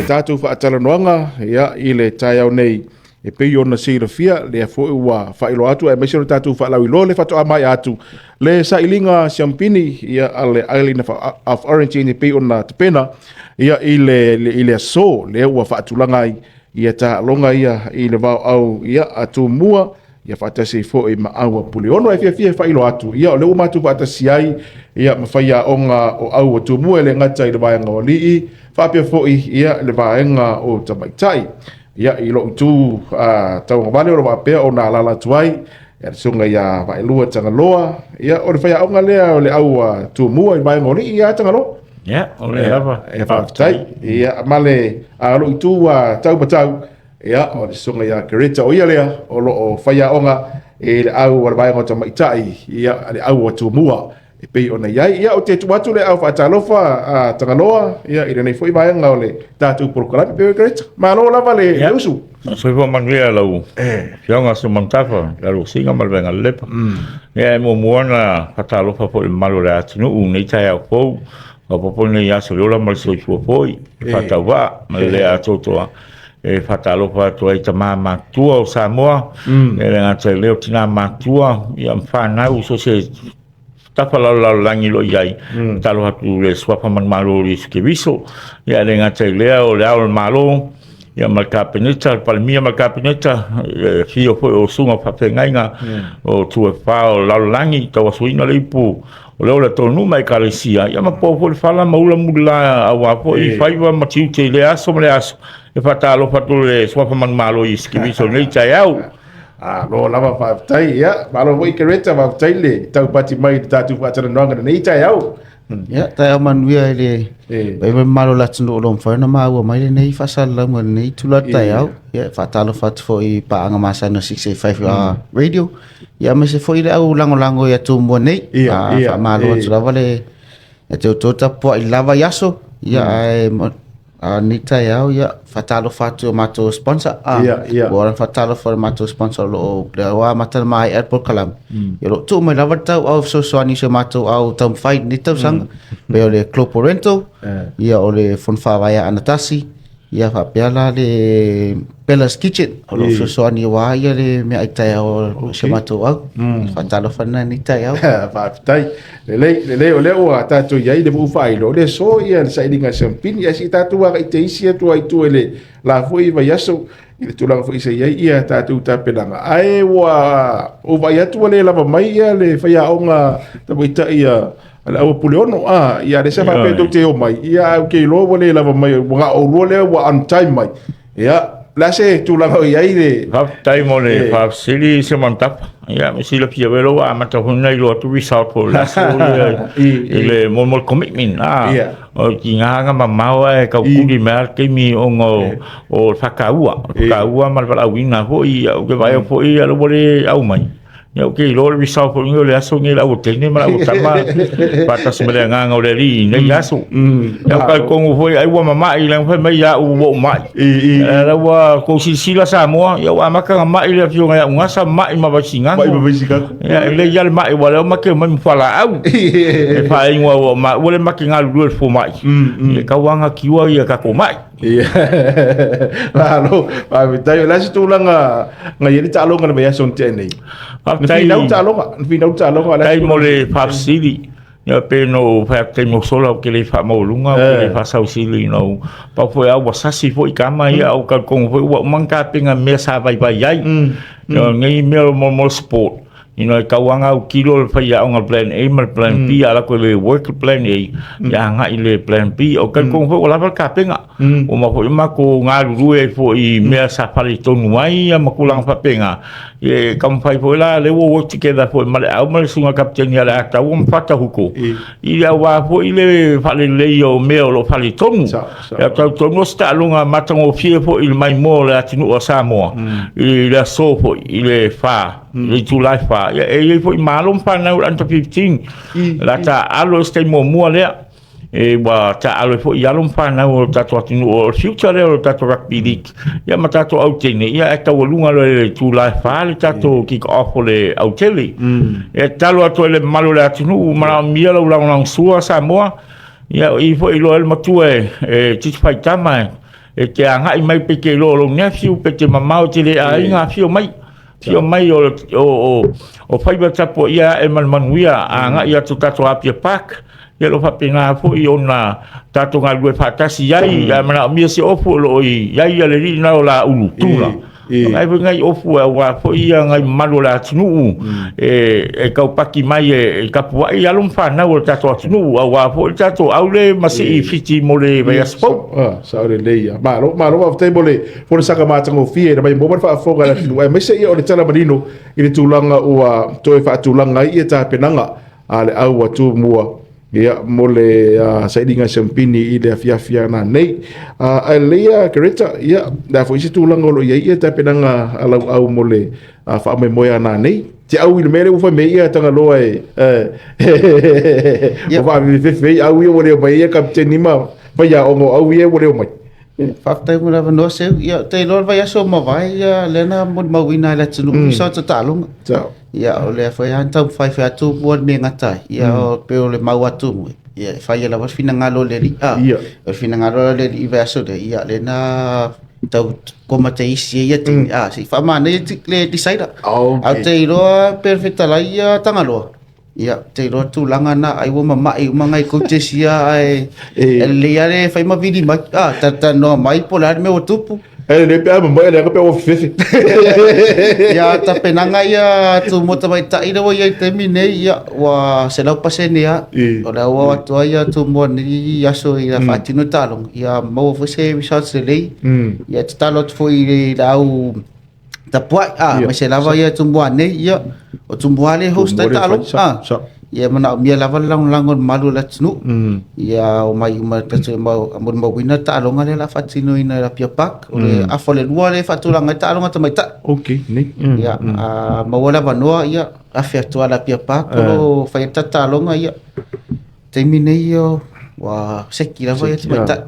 Tatou faatalanoaga ia i le taeao nei e pei ona silafia lea foi ua faailoa atu aemaise o le tatou faalauiloa le faatoa maea atu le sailiga siampini ia a le Island of Origin e pei ona tapena ia i le aso lea ua faatulaga ai ia taaloga ia i le vaoau ia a Tumua ia faatasi foi ma au a Puleono. E fiafia e faailoa atu ia o lea ua matou faatasi ai ia ma faiaoga o au a Tumua, e le gata i le vaega o alii, faapea foi ia le vaega o tamaitai. Ia i lou itu tauagavale o lo faapea ona alaala atu ai ia le susuga ia Vaelua Tagaloa, ia o le faiaoga lea o le au a Tumua i le vaega o alii ia Tagaloa. Ia, o le lava. E faafetai. Ia, ma le lou itu tau matau, ia, o le susuga ia Kereta, o ia lea o lo o faiaoga i le au o le vaega o tamaitai, ia, le au a Tumua e pei ona i ai. Ia, ou te tuu atu le au faatalofa a Tagaloa, ia, i lenei foi vaega o le tatou polokalame. Pe Kereta, malo lava le usu. Soifua manuia lau afioga Seumanutafa, Lalosinga ma le Vaega Lelepa. Ia, e muamua ona faatalofa foi i le mamalu o le atunuu i lenei taeao fou, faaopoopo lenei aso i le ola ma le soifua foi, e faatauvaa ma le le atoatoa. E faatalofa atu ai tama matutua o Samoa, e le gata i lea o tina matutua, ia ma fanau so o se tafa lalolagi lo i ai. Faatalofa atu i le suafa manumalo o Iesu Keriso. Ia, e le gata i lea o le Ao o le Malo, ia ma le Kapeneta, le Palemia ma le Kapeneta, le afio foi o susuga o faafeagaiga o itu e fa o le lalolagi, tauasuina le ipu o le ola tonu ma ekalesia, ia ma po foi le fala ma ula mulila aua foi faiva ma tiute i lea aso ma le aso. E faatalofa atu le suafa manumalo o Iesu Keriso i lenei taeao. Malo lava, faafetai. Ia, malo foi Kereta, faafetai le taupati mai i le tatou faatalanoaga i lenei taeao. Ia, taeao manuia i le paia ma le mamalu o le atunuu o lo o mafai ona maua mai lenei faasalalauga i lenei itula o le taeao. Ia, e faatalofa atu foi i paaga masani o 685 Radio, ia aemaise foi le au lagolago ia Tumua nei. Faamalo atu lava le ia te outou tapuai lava i aso, ia ae a lenei taeao, ia faatalofa atu i o matou sponsor. Ua ona faatalofa i le matou sponsor o lo o lea ua amata ona maea le polokalame. Ia, o lo o tuu mai lava le tauau fesoasoani i si o matou au taumafai i lenei tausaga. Pei o le Global Rental, ia o le Fono Faavae a Anatasi, ia faapea la le Bella's Kitchen o lo o fesoasoani aua ia le meaai taeao o si o matou au. Faatalofa lena i lenei taeao. Faafetai. Lelei, lelei, o lea ua tatou i ai le vuu faailoa, o le aso ia le sailiga siampini, ae se i tatou agai te isi atu ai tua i le la foi vaiaso, i le tulaga foi sa i ai ia tatou tapenaga. Ae ua ou vaai atu ua le lava mai ia le faiaoga tamaitai a le au a Puleono, a ia lea sa faapea tou te o mai, ia ae ou te iloa ua le lava mai, ua na oulua lea ua on time mai. Ia, le a se tulaga o i ai le? Faafetai mo le faafesili Seumanutafa. Ia, me silafia foi ua amata foi ona iloa atu result po o le aso ia i le mo le commitment a. O tiga mamao ae tautuli mai lava le taimi ona o le faataua, o le faataua ma le valaauina foi, ia ou te vaai foi ia ua le au mai. Ia, ou te iloa le result foi o le aso lenei, le au teine ma le au tama faatasi ma le agaga o le Alii i nei aso. Ia, ou talitonu foi ai ua mamai leaga fai mai ia au ua ou mai. La ua tou silasila Samoa, ia ua amata ona mai le afioga ia Ugasa, mai ma Vaisigano. Mai ma Vaisigano. Ia, e lelei lava le mai ua lea make mai ma fualaau. E faaingoa ua maua le make galulue i le fomai. Ia tau aga kiua ia tatou mai. Ia. Malo, faafetai. O le a se tulaga na i ai le taaloga i le vaiaso na tea nei? Na Faafetai. finau taaloga, na finau taaloga, o le a se Faafetai mo le faafesili. Ia, pe no fai atu taimi o sola, ou te le faamaualuga, ou te le faasausili ina ua pau foi a ua sasi foi tama ia, ou talitonu foi ua uma ona tapena mea sa vaivai ai. Ia, nei mea o mo sport, ina e tau lava autilo le faiaoga plan A ma le plan B, a latou le work le plan A, ia agai i le plan B. O talitonu foi ua lava le tapena. Ua uma foi matou galulue ai foi i mea sa faaletonu ai ia ma tulaga faapena. Ia, e taumafai foi la lea ua work together foi ma le au ma le susuga kapeteni ia Leataua ma Fatahuko i le aua foi le faaleleia o mea o lo o faaletonu. Ia, talitonu o se taaloga matagofie foi i le maimoa o le atunuu o Samoa i le aso foi i le 4, i le itula e 4. Ia, e i ai foi malo ma fanau i le under 15 la taaalo i se taimi muamua lea. E ua taaalo ai foi i alo ma fanau o le tatou atunuu, o le future lea o le tatou rugby league ia ma tatou autene, ia ae taualuga loa i le itula e 4 le tatou kick off o le autele. E tatalo atu ai le mamalu o le atunuu, manaomia lau lagolagosua Samoa. Ia, o i foi iloa ai le matua e Titi Faitama. E te agai mai pe te iloa o lou nephew, pe te mamao e te le aiga, afio mai. Afio mai o faiva tapuaia ae ma le manuia, agai atu tatou Apia Park, ia o lo o faapena foi ona tatou galulue faatasi ai, a manaomia se ofu o lo o i ai le alii lena o Laulu Tula. Nai foi nai ofu aua foi ia nai mamalu o le atunuu e taupaki mai e tapuai alo ma fanau o le tatou atunuu aua foi le tatou aule ma sii fiti mo le vaiaso fou. Sao lelei ia. Malo, malo faafetai mo le folasaga matagofie na mai mo le faafofoga a le atunuu aemaise ia o le tala manino i le tulaga ua toe faatulaga ai ia tapenaga a le au a Tumua ia mo le sailiga siampini i le afiafi ana nei. Ae lelei ia Greta, ia le a foi se tulaga o lo o i ai ia tapenaga a lau au mo le faamoemoe ana nei. Te au i le mea lea ua fai mai ia Tagaloa e ua faafefefe ai au ia ua le omai ai ia Kapiteni ma faiaoga o au ia ua le omai. Faafetai mo le avanoa Seu. Ia, ou te iloa le vaiaso ua mavae ia lea na molimauina e le atunuu i sa taaloga. Ia, o lea foi lava na taumafai fai atu mua le mea e gata ai. Ia, pei o le mau atu mua, ia e fai lava le finagalo o le alii. O le finagalo o le alii i le vaiaso lea, ia lea na tau koma te isi ai ia taimi, se i faamanaia le decider. Ae ou te iloa pei o le fetalai ia Tagaloa, Ia, ou te iloa tulaga na, ai ua mama'i uma nai coaches ia ae e lelei lava le fai ma vili mai, a, talatalanoa mai po o le a le mea ua tupu. E lelei pe a mama'i leaga pe ua fefefe. Ia, tapenaga ia a Tumua Tamaitai lea ua i ai i le taimi nei, ia, ua 100% lava. O lea ua o atu ai Tumua i lenei aso ina faatino taaloga, ia maua foi se results lelei. Ia, e tatalo atu foi i le au tapuai a aemaise lava ia Tumua nei ia o Tumua lea e host ai taaloga a ia manaomia lava le lagolago o le malu o le atunuu ia omai uma tatou molimauina le taaloga lea o le a faatinoina i Apia Park o le afa o le lua lea e faatulaga ai taaloga tamaitai. Okay, nei. Ia a maua le avanoa ia afe atu lava i Apia Park o lo o fai ai le tatou taaloga ia taimi nei ua seki lava ia tamaitai.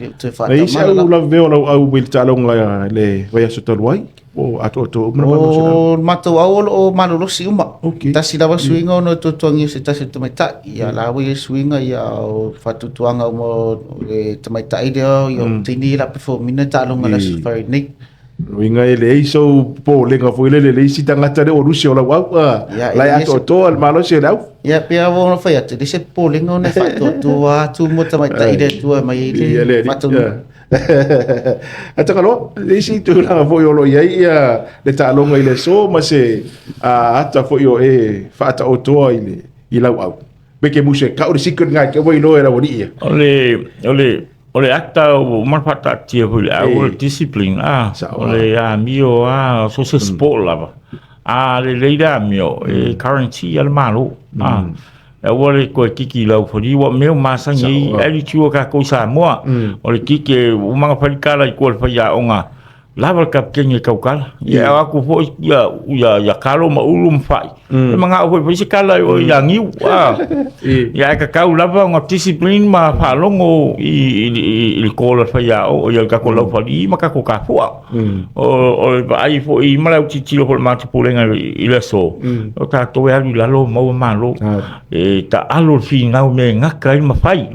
E i ai se au laveveo o lau au i le taaloga i le vaiaso talu ai? Po o atoatoa uma le malosi o lau? O le matou au o lo o malolosi uma. Okay. Tasi lava suiga ona o le tuatuagia o se tasi o tamaitai. Ia la ua i ai suiga ia o faatuatuaga uma o le tamaitai lea ia o teine ia la perform ina taaloga i le Aso Faraile nei. Uiga e leai sou popolega foi lele le isi tagata lea ua lusi o lau au a Ia, la e e le atoatoa le malosi o le au. Ia, pei lava ona fai atu, e leai se popolega ona e faatoatoa atu mo tamaitai i le Atua e aumai ai Ia, le le faataunuuga. A Tagaloa, le isi tulaga foi o lo o i ai ia le taaloga i le aso ma se ata foi o e faataotoa i le i lau au. Pe ke muse kau le secret ngai ke ua iloa e lau alii ia. O le ata ua uma ona faataatia foi i le au, o le discipline, a, o le amio a, so se sport lava. A lelei le amio, e guarantee a le Malo. A, aua le toe kiki i lau faliu, aua o mea ua masani ai attitude a tatou i Samoa. O le kiki, ua uma ona fai le tala i tua i le faiaoga, lava le kapiteni e tautala. Ia e o atu foi ia, ia, ia Kalo ma Ulu ma Fai. E manao foi fai se tala i o ia Niu. Ah. Ia e tatau lava ona discipline ma faalogo i, i, i, i le call a le faiaoga, ia le tatou laufali ma tatou tafua. O le vaai foi ma le autilotilo foi o le matou pulega i le aso, o tatou e alu i lalo maua malo. E taalo le finau i mea e gata ai le mafai.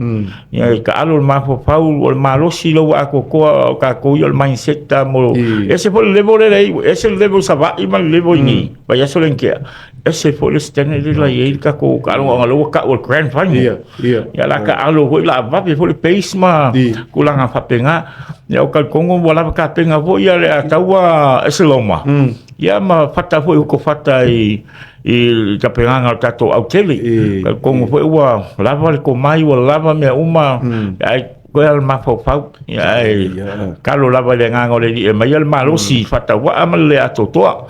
Ia e taalo le mafaufau o le malosi lea ua atoatoa o tatou ia o le mindset a mo ese foi le level lea e ese le level i Savaii ma le level i nei vaiaso lea na tea ese foi le standard lea e i ai le tatou taaloga ona lea ua tau o le grand final. Ia la taalo foi la vave foi le pace ma tulaga faapena. Ia ou talitonu ua lava tapena foi ia le Ataua Eseloma ia ma fata foi uko fata i i le tapenaga o le tatou autele. Talitonu foi ua lava le tomai, ua lava mea uma, ae toe lava le mafaufau. Ae talo lava i le agaga o le Alii e aumai le malosi faatauvaa ma le le atoatoa.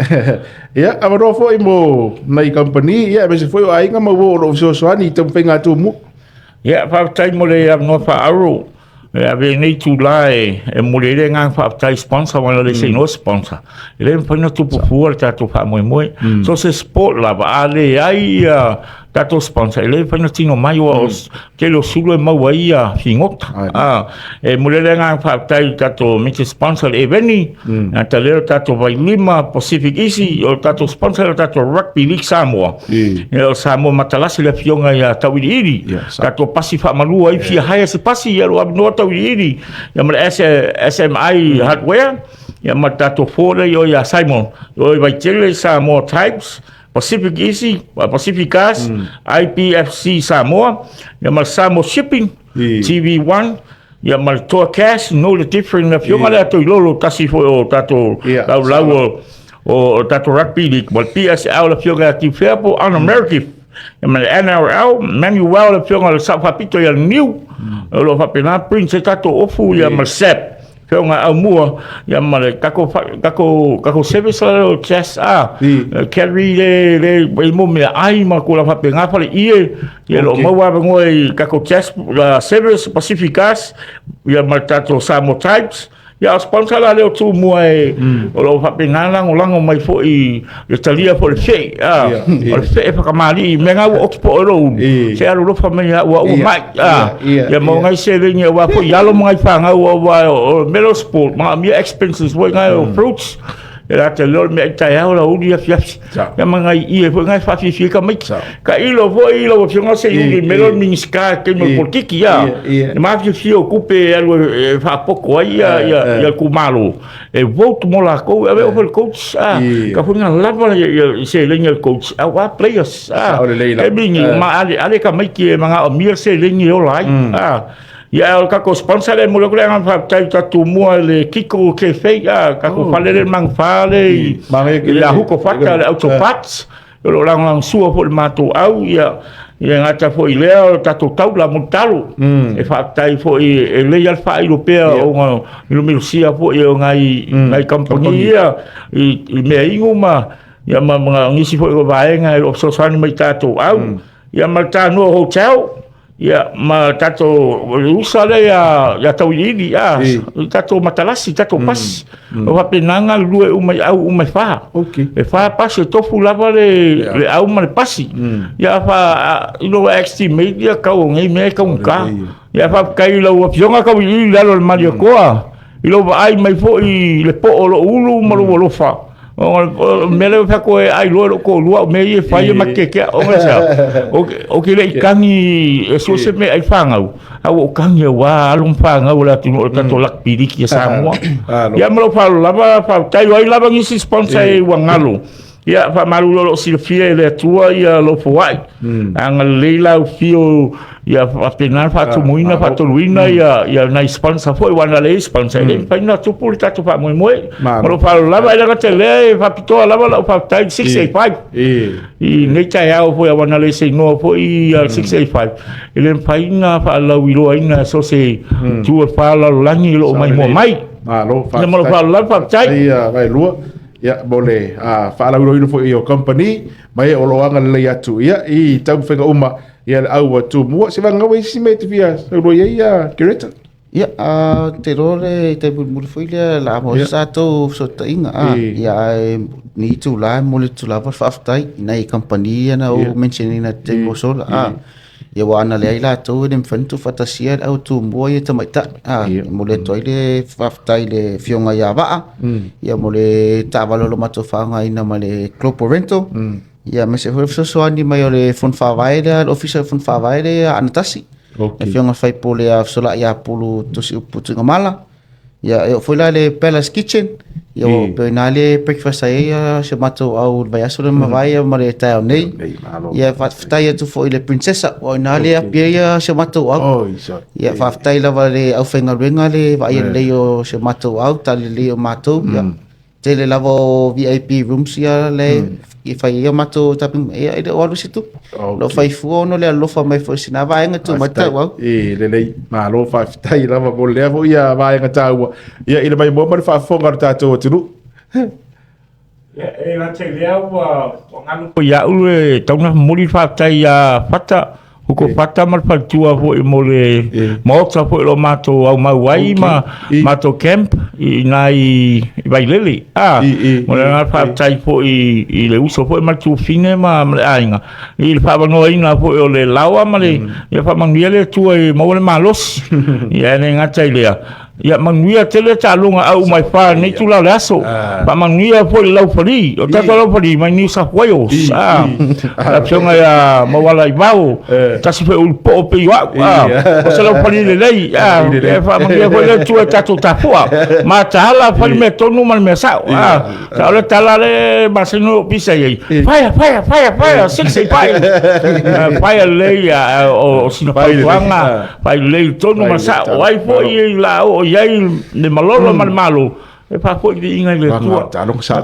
Ia, avanoa foi mo nai kamupani, ia, aemaise foi o aiga ma uo o lo o fesoasoani i taumafaiga a Tumua. Ia, faafetai mo le avanoa faaauuro. E ave ai nei itula e momoli ai le agaga faafetai i sponsor aua e le se igoa sponsor. E le mafai ona tupu fua le tatou faamoemoe. So se sport lava, a leai Tatou sponsor e le mafai ona tino mai aua o tele o sulu e maua ai ia figota. E momoli ai le agaga faafetai i le tatou major sponsor le Eveni, gata lea o le tatou Vailima, Pacific Easy, o le tatou sponsor o le tatou Rugby League Samoa. Ia, o Samoa Matalasi le afioga ia Tauiliili, tatou pasi faamalua ai fia haea se pasi ia lo avanoa Tauiliili, ia ma le SMI Hardware, ia ma le tatou Ford lea ia Simon, o Vaitele Samoa Types, Pacific Easy, Pacific Gas, IPFC Samoa, ia ma le Samoa Shipping, TV1, ia ma le Toa Cash, know the difference, le afioga lea Toilolo, tasi foi o tatou laulau o tatou rugby league, ma le PSL, le afioga ia Tiufea po o American, ia ma le NRL, Manuel, le afioga le Sao Faapito ia Niu, o lo o faapena Prince e tatou ofu, ia ma le SAP, Feoga aumua ia ma le tatou tatou tatou service la o chess a carry le le i mo mea ai ma kula faapena fale ie ia lo maua avanoa i tatou chess service Pacific Gas ia ma le tatou Samoa Types ia o sponsor la lea o Tumua e o lo o faapena lagolago mai foi le talia foi le fee a o le fee whakamali'i me ngā ua oki po o ulu se alu lofa mai a ua ua mai a ia mo ngai seleni aua foi alo mo ngai whangau aua o melo sport ma mia expenses foi ngai o fruits e la te leo me tai au la uli afi afi ia ma ngai ie foi ngai whawhiwhi ka mai ka ilo foi ilo wa fionga se uli melo minisika ke mo politiki ia e ma whiwhi o kupe alu e whapoko ai ia ia ia kumalo e vote mo lakou e ave ofa le coach a ka foi na lava ia seleni a le coach aua players a e mingi ma ale ale ka maiki e manga o mia seleni e ola ai a ia o kako sponsor le mo le kule nga faafetai ta tumua le Kiko Cafe a kako fale le mangfa le i la huko fata le auto parts O lo o lagolagosua foi i le matou au, ia, e gata foi i lea o le tatou taula mo le talo. E faafetai foi e lelei lava le faailo pea ona milomilosia foi o nai, nai kamupani ia i mea inu ma, ia ma, ma nisi foi o vaega e lo o fesoasoani mai i tatou au. Ia ma le Tanoa Hotel, Ia, ma tatou usa lea ia, ia Tauiliili, a, i tatou matalasi, tatou pasi. O faapena galulue uma i au uma e fa. E fa pasi, e tofu lava le, le au ma le pasi. Ia, fa, i lo estimate ia kau o nei mea e taugata. Ia, faafetai i lau Afioga Tauiliili i lalo o le Malietoa, i lou vaai mai foi i le poo o lou ulu ma lou alofa. O mea lea fai atu e ai loa lou toalua, o mea ia e fai e matetea. O mea sa, ou te le i tagi e sue se mea ai fanau, a ua ou tagi aua alo ma fanau o le atunuu o le tatou lakipiliki a Samoa. Ia ma lou faaaloalo lava, faafetai, o ai lava nisi sponsor e ua galo. Ia, faamalulu o lo o silafia e le Atua ia lou foai. Agalelei lau afio ia faapena ona faatumuina, faatoluina ia ia nai sponsor foi, aua na leai sponsor, e le mafai ona tupu le tatou faamoemoe. Ma lou faaaloalo lava, e le gata i lea, e faapitoa lava lau faafetai i le 685 i lenei taeao foi, aua na leai se igoa foi a le 685, e le mafai ona faalauiloaina so o se itu o le fa lalolagi o lo o maimoa mai. Malo, faafetai. Ma lou faaaloalo lava, faafetai. Ia, Vaelua. Ia, mo le faalauiloina foi o company mai o lo o agalelei atu ia i taumafaiga uma ia le au a Tumua. Se vagau e isi mea e te fia saunoa i ai ia Kereta? Ia, te iloa le tai mulimuli foi lea la mo sa tou fesootaiga a ia ae ni itula e momoli atu lava le faafetai i nai kamupani ia na ou mention ina i te taimi ua sola a. Ia aua ana leai latou e le mafai ona tuufaatasia le au Tumua ia tamaitai. A, e momoli atu ai le faafetai i le Afioga ia Vaa, ia mo le taavale o lo o matou faaaogaina ma le Global Rental, ia aemaise foi le fesoasoani mai o le Fono Faavae lea, le Ofisa o le Fono Faavae lea ia Anatasi, le Afioga i le Sui Usufono ia Fesolai ia Pulu Tusiupu Tuigamala. Ia, e oo foi la i le Bella's Kitchen, ia ua pei o i ina le breakfast ai ai si o matou au i le vaiaso lea mavae ia ma le taeao nei. Ia, faafetai atu foi i le Princessa, ua o i ina le api ai si o matou au. Ia, faafetai lava i le aufaigaluega le vaaia lelei o si o matou au, tali lelei o matou. Ia, tele lava o VIP rooms ia le e fai ai o matou tapenaga, ia e le o alu se tupe. O lo o fai fua ona o le alofa mai foi o sina vaega e tu mai tau au. E lelei, malo faafetai lava mo lea foi ia vaega taua. Ia i le maimoa ma le faafofoga a le tatou atunuu. Ia, e lata i lea ua galo foi ia au e tatau ona momoli le faafetai ia Fata. Ukufata ma le faletua foi mo le maota foi o lo o matou aumau ai ma matou camp i ina i Vailele. A, mo le agaga faafetai foi i le uso foi ma le tuafafine ma le aiga i le faaavanoaina foi o le laoa ma le ia faamanuia le Atua ia maua le malosi. Ia e le gata i lea, Ia manuia tele taaloga au mai fa nei tula o le aso. Faamanuia foi le laufali. O tatou laufali mai New South Wales. Ah, la afioga ia Mauala Ivao. Tasi foi ulu poo pei o au. Ah, o se laufali lelei. Ah, e faamanuia foi le Atua i tatou tafua. Mataala fai le mea tonu ma le mea sao. Ah, Sa o le tala le masani o pisa i ai. Fire, fire, fire, fire, 65. Fire lelei o sina fautuaga, fai lelei tonu ma sao. O ai foi i la o i ai le malolo ma le malo, e faafoi viiga i le Atua.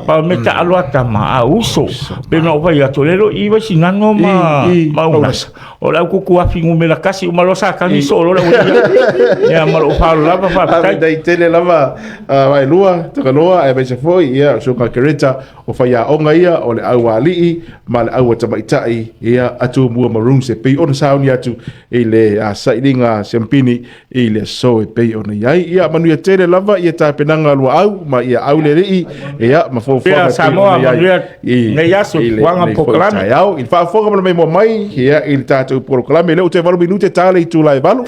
Pa me taalo a tama a uso. Pe na o fai atu le lo i vai sinano ma ma unasa. O le au kukuafi numera kasi uma loa sa kagi soo loa le aualii. Ia ma lou faaaloalo lava faafetai. Faafetai tele lava Vaelua, Tagaloa aemaise foi ia le Susuga Kereta o faiaoga ia o le aualii ma le auatamaitai ia a Tumua Maroons e pei ona sauni atu i le sailiga siampini i le aso e pei ona i ai. Ia manuia tele lava ia tapenaga luaau ma ia au le alii ia ma fuafuaga e pei ona i ai i nei aso i le fuaga nei foi polokalame. taeao. I le faafofoga ma le maimoa mai ia i le tatou polokalame, lea ua toe 8 minute ta le itula e 8.